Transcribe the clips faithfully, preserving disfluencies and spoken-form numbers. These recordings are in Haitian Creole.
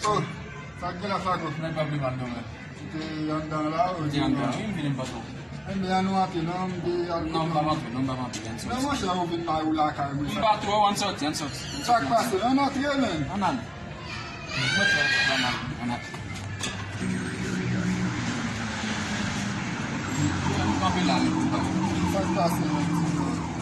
Oh, sa k gen la, Flaco? Nèg pa vle mal non, men. Ou te anndan la, ou te anndan, wi, m vini, m pa twò. Enben, ann nou antre non, m te al. Non, m pa antre, non, m pa antre, ann sòti. Men monchè, ou vin bay ou lakay mwen. M pa twò, ann sòti, ann sòti. Sa k pase? Ann antre, men. Ann ale. Mwen fè pa mal, ann ale. Ann kanpe la, men, pou m pa. Sa k pase, men?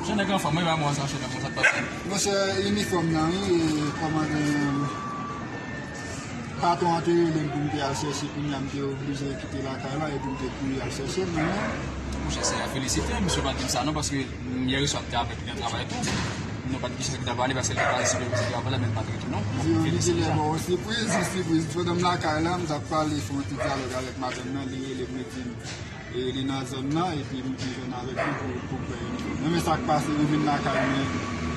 Jan nèg anfòm, mwen pa mwen sa, chè nèg, sa k pase. Monchè, inifòm nan, wi, e kòmandan, patwon an te rele m pou m te al chèche, kounye a m te oblije kite lakay la, epi m te kouri al chèche l, men. Monchè, se a felisite, misye pa t di m sa non, paske, m, yè swa m te avèk li nan travay tou. Nou pa t gen chans ki ta pale, paske l te pale sou misye travay la, men m pa t rete non. Wi, wi, li te lè ba w sipriz, yon sipriz. Pandan m lakay la, m t ap pale, fè yon ti dyalòg avèk madanm nan, li rele m, li di m, e li nan zòn nan, epi m te jwenn avèk li pou, pou m fè yon. Men, men sa k pase, ou vin lakay mwen,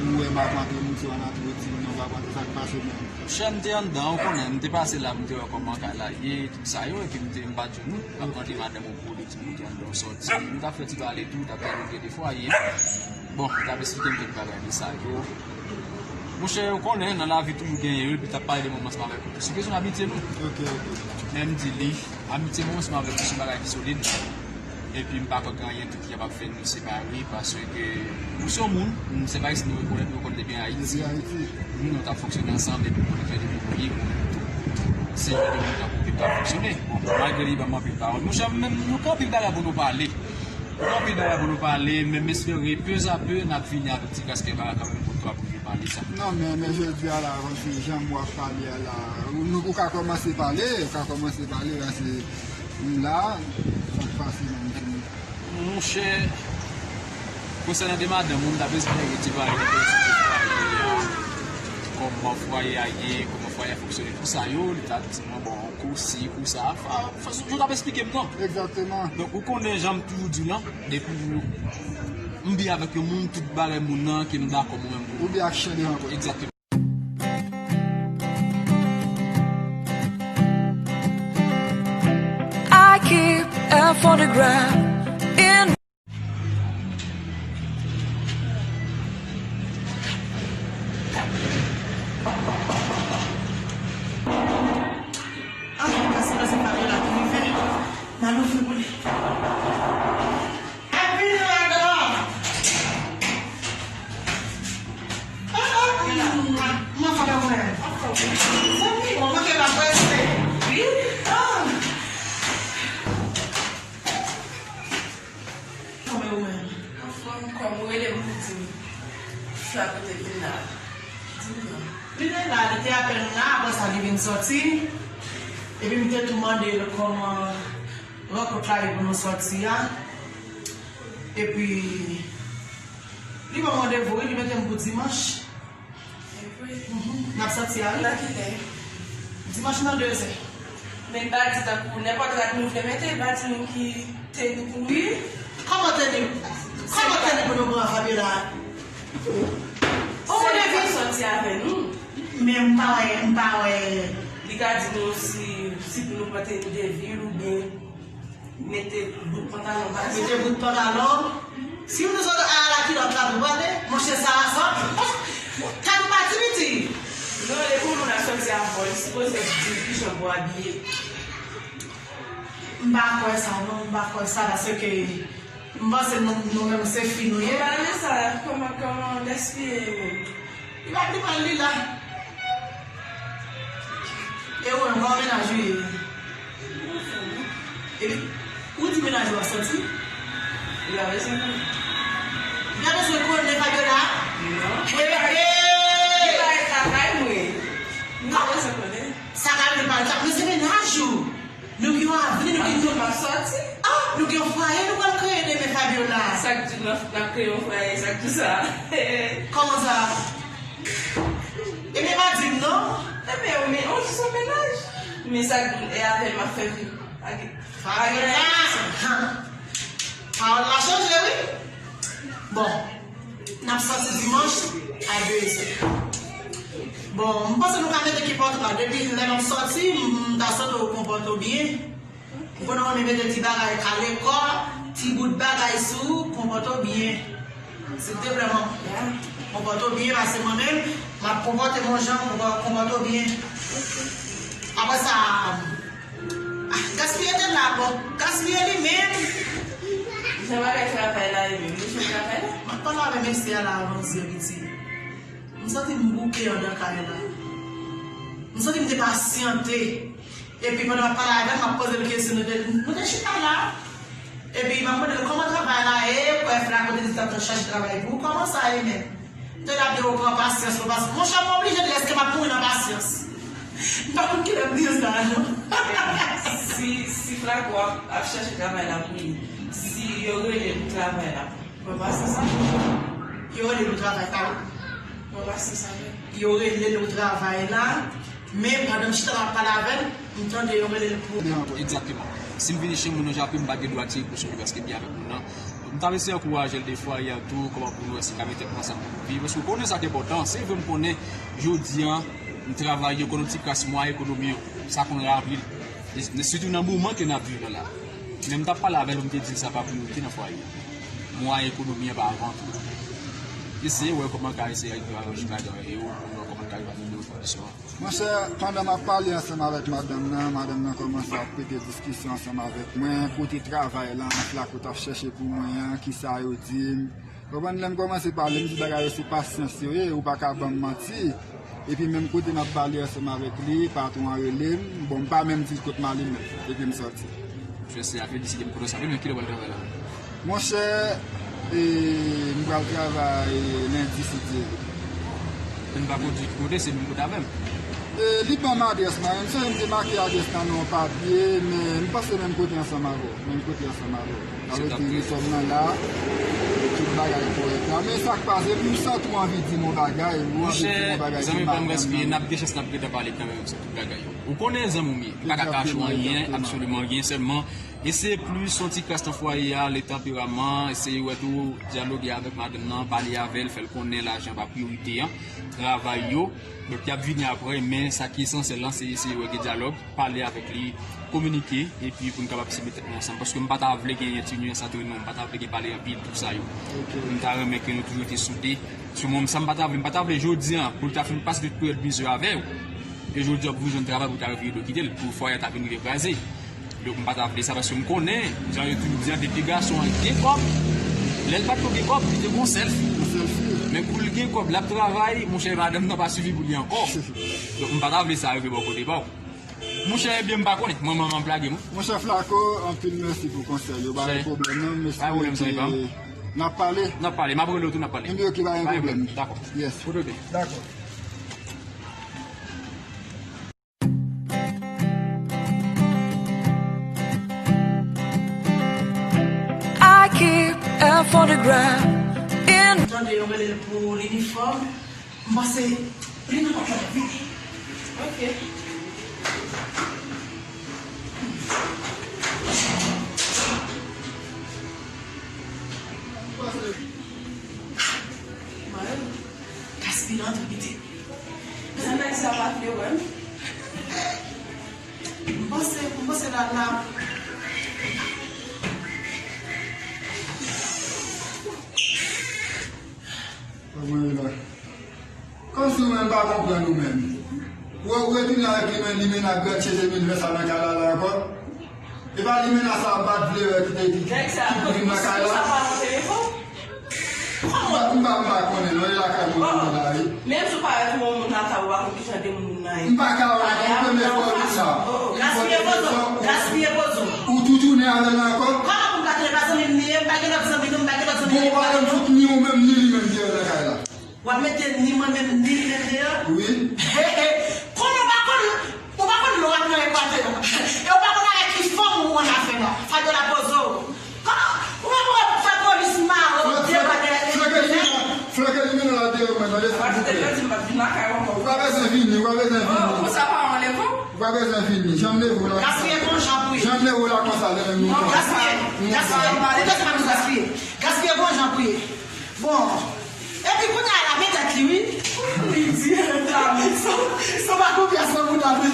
ou wè m ap antre, m di w ann antre, ou di m non, m ap antre, sa k pase menm? Chè, m te anndan, ou konnen, m te pase la, m te wè kòman kay la ye, tout sa yo, epi m te, m pa t jwenn ou, m ap mande madanm ou pou li di m ou te anndan, ou sòti. M t ap fè ti pale tou, m t ap dyaloge defwa, e, bon, m t ap esplike m kèk bagay de sa yo. Monchè, ou konnen, nan lavi toujou genyen, epi t ap pale de moman ansanm avèk ou tou. Se kesyon amitye nou. Ok, ok. Men m di li, amitye mwen ansanm avèk ou se yon bagay ki solid. Epi m pa kwè gen anyen tou ki kapab fè nou separe, paske nou se yon moun, m se pa isit nou rekonèt, nou rekonèt depi an Ayiti. Depi Ayiti. Nou, nou t ap fonksyone ansanm, epi pou nou fè depi nou ye, pou nou tou. Se jan de moun tankou ke m t ap fonksyone. Bon, malgre li ban m anpil pawòl. Monchè, menm nou gen anpil bagay pou nou pale. Nou gen anpil bagay pou nou pale, men m espere, peu à peu, n ap vini avèk ti kras kè bagay kanmenm pou nou kapab pale sa. Non, men, men jodi a la, avan se jan w ap pale a la. Ou, nou, ou ka kòmanse pale, ou ka kòmanse pale, la, se, m la, sa k pase nan m. Monchè, konsènan de madanm, moun ta bezwen gen ti bagay de sou fwaye a, kòman fwaye a ye, kòman fwaye a fonksyone, tout sa yo, li ta di mwen, bon, kou si, kou sa, fa, fa, yo t ap esplike m non. Egzakteman. Donk, ou konnen jan m toujou di w lan, depi m byen avèk yon moun, tout bagay moun nan, ke m dakò mwen menm. Ou byen ak chen devan pòt. Egzakteman. I keep a photograph in Ah, paske la se pa la ki rive. Mal ouvri pou li. Ap vini ladan. Ah, ah, ah, mwen fè mwen. Zanmi, mwen manke pa prese. Wi. Ah. Kòman ou menm? Anfòm, kòm ou rele m pou di m sa kote l vin la. Di m non. Li te la, li te apèn la, apre sa li vin sòti. Epi m te tou mande l kòman rankont la ye pou nou sòti a. Epi, li ban m randevou, wi, li mete m pou dimanch. Evre? Mhm. N ap sòti a, wi. Nan kilè? Dimanch nan dezè. Men ba di tankou nenpòt rad nou vle mete, ba di nou ki teni pou nou. Wi. Kòman teni? Kòman teni pou nou pran, Fabiola? Se li k ap sòti avè nou. Men m pa wè, m pa wè. Li ka di nou si, si pou nou pran teni de vil oubyen mete bout pantalon pase. Mete bout pantalon. Si w nou sot a la kilòt la pou pale, monchè sa a sòt. Tèt ou pa ti piti. Non, e pou moun ap sòti avè w, li sipoze di w kijan pou w abiye. M pa kwè sa non, m pa kwè sa paske m panse nou, nou menm se fi nou ye. Ou pa renmen sa, kòman, kòman gaspiye menm? Li pa pi mal li la. E ou menm, kòman mennaj ou ye? Mwen anfòm wi. Ou di mennaj ou ap sòti? Li pa bezwen konnen. Li pa bezwen konnen Fabiola? Non. Hey, hey! Li pa travay, mwen. Li pa bezwen konnen. Sa ka vin pa l ka, men se mennaj ou. Nou gen yon avni, nou gen yon... M ap sòti. Ah, nou gen yon fwaye, nou pral kreye demen, Fabiola. Sa k di n ap kreye yon fwaye, sa k di sa? Kòman sa? Ebyen, pa di m non. Ebyen, men, on jis yon mennaj. Men sa k di e avè l m ap fè vi. Fabiola! Pawòl la chanje, wi. Bon, n ap sòti dimanch a de zè. Bon, m panse nou ka mete kenpòt la. Depi lè m ap sòti, m ta santi w konpòte w byen. M konnen w renmen mete ti bagay kale kò, ti bout bagay sou ou, konpòte w byen. Silteplè, man. Konpòte w byen, paske mwen menm, m ap konpòte m yon jan, konpò-, konpòte w byen. Apre sa, ah, gaspiye te la, bon, gaspiye li menm. Jan bagay travay la ye menm, nou jwenn travay la? M ap pale avè mesye a la avan zye piti. M santi m bouke anndan kay la. M santi m te pasyante. Epi pandan m ap pale avè l, m ap poze l kesyon, nou te, nou te chita la. Epi m ap mande l kòman travay la ye, kwè Flako te di l t ap chache travay pou ou, kòman sa ye menm? M tande l ap di w pran pasyans, pran pasyans. Monchè, m oblije di l, èske m ap mouri nan pasyans? M pa konn kilè m di sa, non. Si, si Flako ap, ap chache travay la pou li, si yo rele l pou travay la, pran pasyans avè l. Yo rele l pou travay la. Pran pasyans avè l. Yo rele l pou travay la. Men pandan m chita m ap pale avè l, m tande yo rele l pou... Egzakteman. Si m vini chez moun nan jape, m pa gen dwa tire pòsyon li paske m gen avèk moun nan. M ta eseye ankouraje l defwa, yè tou, kòman pou nou wè si l ka mete tèt nou ansanm pou nou viv. Paske w konnen sa k enpòtan. Se vre m konnen jodi a, m travay, yo konnen ti kras mwa ekonomi an. Sa konn ra anpil. E, e sitou nan moman ke n ap viv la la. Men m t ap pale avè l, m te di l sa pa priyorite nan fwaye a. Mwa ekonomi an pa avan tou. Eseye wè kòman ka eseye aranje bagay yo, pou wè kòman ka evalye kondisyon an. Monchè, pandan m ap pale ansanm avèk madanm nan, madanm nan kòmanse ap pete diskisyon ansanm avèk mwen, kote travay la, Flako t ap chèche pou mwen an, kisa yo di m. Konprann, lè m kòmanse pale, m di bagay yo se pasyans yo ye, ou pa ka ban m manti. Epi menm kote m ap pale ansanm avèk li, patwon an rele m, bon, m pa menm di l kot m ale menm, epi m sòti. Mesye a felisite m kote w save, men kilè w pral travay la? Monchè, e, m pral travay lendi, si Dye vle. Men m pa konn di ki kote, se menm kote avè m. E, li ban m adrès mwen, men m sonje m te make adrès lan nan yon papye, men m panse menm kote ansanm avè w, menm kote ansanm avè w. Sa vle di, inifòm nan la, tout bagay kòrèk la. Men sa k pase, m santi w anvi di m yon bagay, ou anvi di m yon bagay sou madanm nan. Monchè, zanmi pa m gaspiye, n ap gen chans n ap gentan pale kanmenm sou tout bagay yo. Ou konnen zanmi w m ye, m pa ka kache w anyen, absoliman anyen, sèlman eseye plis yon ti kras nan fwaye a, le tanperaman, eseye wè tou, dyaloge avèk madanm nan, pale avè l, fè l konnen lajan pa priyorite an, travay yo, lòt y ap vini apre, men sa ki esansyèl lan, se eseye wè gen dyalòg, pale avèk li, kominike, epi pou n kapab eseye met tèt nou ansanm. Paske m pa ta vle genyen ti nyans antre nou, m pa ta vle gen pale anpil, tout sa yo. M ta renmen ke nou toujou te soude. Sou mwen, sa m pa ta vle, m pa ta vle jodi a, pou l ta fin pase tout peryòd mizè avè w. E jodi a, pou w jwenn travay, pou w ta vire do kite l, pou fwaye a ta vin rive kraze. Donk, m pa ta vle sa, paske m konnen, jan yo toujou di a, depi gason an gen kòb, lè l pa t ko gen kòb, li te gon sèl fi. Men kou l gen kòb, l ap travay, monchè, madanm nan pa sifi pou li ankò. Donk, m pa ta vle sa rive bò kote pa w. Monchè, ebyen, m pa konnen. Mwen, mwen, m ap lage m wi. Monchè Flako, anpil mèsi pou konsèy yo. Pa gen pwoblèm non, mesye. Pa gen pwoblèm, zanmi pa m. N ap pale. N ap pale. M ap rele w tou, n ap pale. Ebyen, ok, pa gen pwoblèm. Dakò. Yes. Dakò. I keep a photograph in... Tande, yo rele l pou linifòm. M panse li nan pòt la, vini. Ok. Mwen, gaspiye antre piti. Zanmi sa pa vle wè m. M panse, m panse la, la. Kòman ye la? Kòmsi ou menm pa konprann ou menm. Ou, ou retounen avèk limena, limena grèt cheve mil ven sa nan kay la, la ankò. E pa limena sa pa t vle wè ki te, ki, ki, ki vin nan kay la. Nèg sa, sa pa nan telefòn? M pa, m pa, m pa konnen non, e lakay mwen limena ye. Menm si w pa wè tou yon moun nan kay ou, ou pa konn kijan de moun nan ye. M pa ka wè non, premye fwa w di sa. Gaspiye pòz ou. Gaspiye poze w. Ou tou tounen avè l ankò? Kòman pou m pa tounen? Pa zanmi m li ye, m pa gen lòt zanmi non, m pa gen lòt zanmi. Bon, ou pa janm fout ni ou menm ni li menm deyò nan kay la. W ap mete ni mwen menm ni li menm deyò? Wi. He, he. Kòman w pa konn, ou pa konn lè w ap nan Ekwatè a? E w pa konn avèk ki fanm ou annafè la? Fabiola poze w. Kòman ou pa konn fè polis mare w devan dèyè? Flanke limena la deyò mwen, tande silvouplè. Ou pa bezwen vini, ou pa bezwen vini. Ou pa bezwen vini, janm leve w la. Gaspiye gon jan pou ye. Janm leve w la konsa, lè menm nou. Gaspiye, gaspiye, koute sa nou gaspiye. Gaspiye gon jan pou ye. Bon. Epi kounye a l ap etèt li wi. Li di sa, sa pa konfyans nan moun ap di.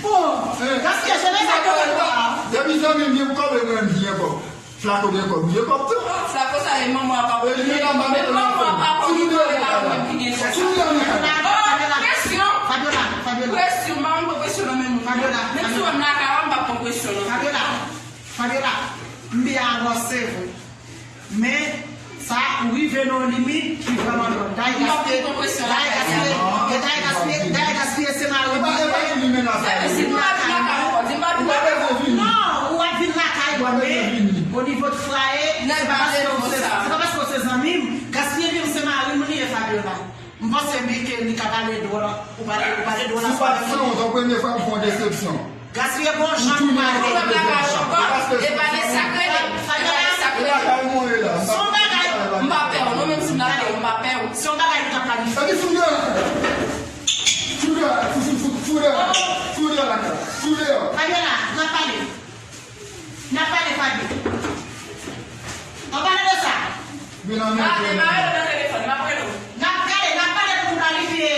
Bon, gaspiye jere sa kòb la. Depi zanmi m gen kòb e mwen m gen kòb. Flako gen kòb, gen kòb tou. Flako sa e manman a papa. E li menm pa mete nan fòm. Tou de yo gen kòb. Tou de yo gen kòb. Presyon. Fabiola, Fabiola. Presyon, m pa konn pran presyon nan men moun. Fabiola, menm si w wè m lakay ou, m pa pran presyon nan. Fabiola, Fabiola, m byen avanse vre. Men, sa ou rive nan yon limit ki vrèman lwen. Dayè gaspiye, dayè gaspiye, dayè gaspiye, dayè gaspiye se mari m. Li vin lakay mwen. Non, ou ap vin lakay mwen, men o nivo de fwaye, se pa paske ou se, se pa paske ou se zanmi m. Gaspiye vin se mari m li ye, Fabiola. M panse byen ke li ka pale dwòl, ou pale, ou pale dwòl ansanm avèk li. Si w pa t sanwont, premye fwa m fè yon desepsyon. Gaspiye gon jan pou pale. Ou pèp la ka ankò, e pale sa k rele, e pale sa k rele. Se yon bagay, m pa pè w, non, menm si m lakay ou, m pa pè w. Se yon bagay m t ap planifye. Epi fou deyò lakay. Fou deyò, fou, fou, fou, fou deyò, fou deyò lakay. Fou deyò. Fabiola, n ap pale. N ap pale, Fabio. N ap pale de sa. Vin nan men. Gade, m a rele w nan telefòn, m ap rele w. N ap gade, n ap pale pou nou planifye.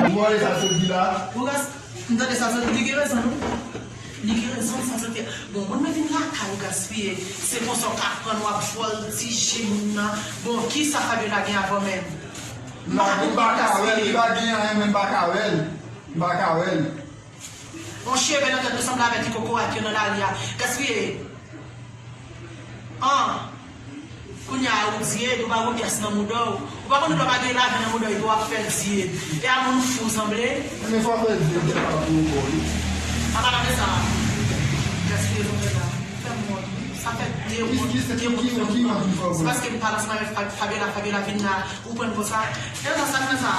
Ou wè sa sot di la? Ou gas-, m tande sa sot, li gen rezon, non. Li gen rezon, sa sot di. Bon, moun nan vin lakay ou gaspiye. Se konsa w ka pran, w ap vòltije moun nan. Bon, kisa Fabiola gen avè w menm? M pa, m pa ka wè l, li pa gen anyen, men m pa ka wè l. M pa ka wè l. Yon cheve nan tèt ou sanble avèk ti kokorat yo nan lari a. Gaspiye. An. Kounye a ou di ed, ou pa gon pyès nan mouda w. Ou pa konn lè w pa gen lajan nan mouda w epi w ap fè di ed. E a moun fou w sanble. Men fò w fè di ed, se pa pou ou kò wi. An palan de sa. Gaspiye, fè m wont. Sa fè de wont, de wont. Se paske m pale ansanm avèk Fab-, Fabiola, Fabiola vin la, ou pran konsa. E nan sa, nan sa.